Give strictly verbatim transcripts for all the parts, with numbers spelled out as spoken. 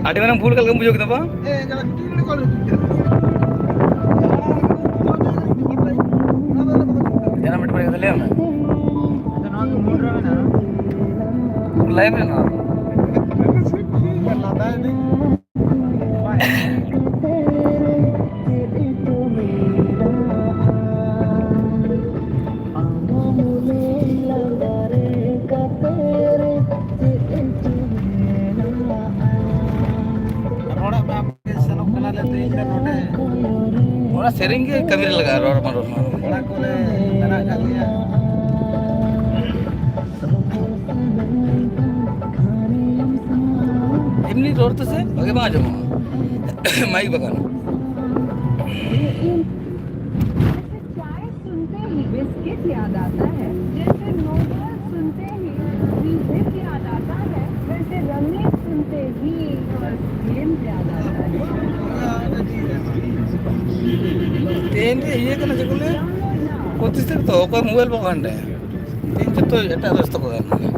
ᱟᱹᱰᱤ ᱢᱟᱨᱟᱝ ᱵᱷᱩᱞ ᱠᱟᱜ ᱞᱮᱠᱟᱢ ᱵᱩᱡᱷᱟᱹᱣ ᱠᱮᱫᱟ ᱵᱟᱝ? ᱡᱟᱱᱟᱢ ᱢᱤᱫ ᱵᱟᱨ ᱠᱟᱛᱷᱟ ᱞᱟᱹᱭ ᱢᱮ᱾ ᱞᱟᱭᱤᱵᱷ ᱨᱮ ᱱᱚᱣᱟ᱾ ᱨᱚᱲᱟᱜ ᱢᱮ, ᱟᱯᱮ ᱥᱮᱱᱚᱜ ᱠᱟᱱᱟᱞᱮ ᱛᱮᱦᱮᱧ ᱫᱚ ᱱᱚᱰᱮ᱾ ᱚᱱᱟ ᱥᱮᱨᱮᱧ ᱜᱮ ᱠᱟᱹᱢᱤ ᱨᱮ ᱞᱟᱜᱟᱜᱼᱟ, ᱨᱚᱲ ᱢᱟ ᱨᱚᱲ ᱢᱟ᱾ ᱚᱲᱟᱜ ᱠᱚᱨᱮ ᱢᱮᱱᱟᱜ ᱟᱠᱟᱫ ᱞᱮᱭᱟ᱾ ᱮᱢᱱᱤ ᱨᱚᱲ ᱛᱮᱥᱮ ᱵᱷᱟᱜᱮ ᱵᱟᱝ ᱟᱸᱡᱚᱢᱚᱜᱼᱟ᱾ ᱢᱟᱭᱤᱠ ᱵᱟᱠᱷᱟᱱ᱾ चाय सुनते ही बिस्किट याद आता है, जैसे नोबल सुनते ही म्यूजिक याद आता है, वैसे रमेश सुनते ही बस गेम याद आता है। ᱛᱮᱦᱮᱧ ᱫᱚ ᱤᱭᱟᱹ ᱠᱟᱱᱟ, ᱪᱮᱫ ᱠᱚ ᱞᱟᱹᱭᱟ? ᱯᱚᱸᱪᱤᱥ ᱛᱟᱹᱨᱤᱠᱷ ᱛᱚ, ᱚᱠᱚᱭ ᱢᱳᱵᱟᱭᱤᱞ ᱵᱟᱠᱚ ᱦᱟᱸᱰᱮ? ᱛᱮᱦᱮᱧ ᱡᱚᱛᱚ ᱮᱴᱟᱜ ᱵᱮᱥᱛᱚ ᱠᱚ ᱛᱟᱦᱮᱱ ᱠᱟᱱᱟ᱾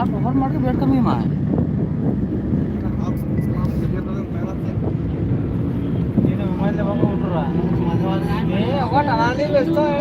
ᱟᱨ ᱦᱚᱲ ᱢᱟᱴᱷ ᱨᱮ ᱵᱮᱴ ᱠᱟᱹᱢᱤ ᱮᱢᱟᱭ᱾ ᱢᱳᱵᱟᱭᱤᱞ ᱫᱚ ᱵᱟᱠᱚ ᱩᱰᱩᱠᱟ᱾ ᱮ, ᱚᱠᱟ ᱴᱟᱱᱟ ᱞᱤᱧ ᱵᱮᱥᱛᱚ᱾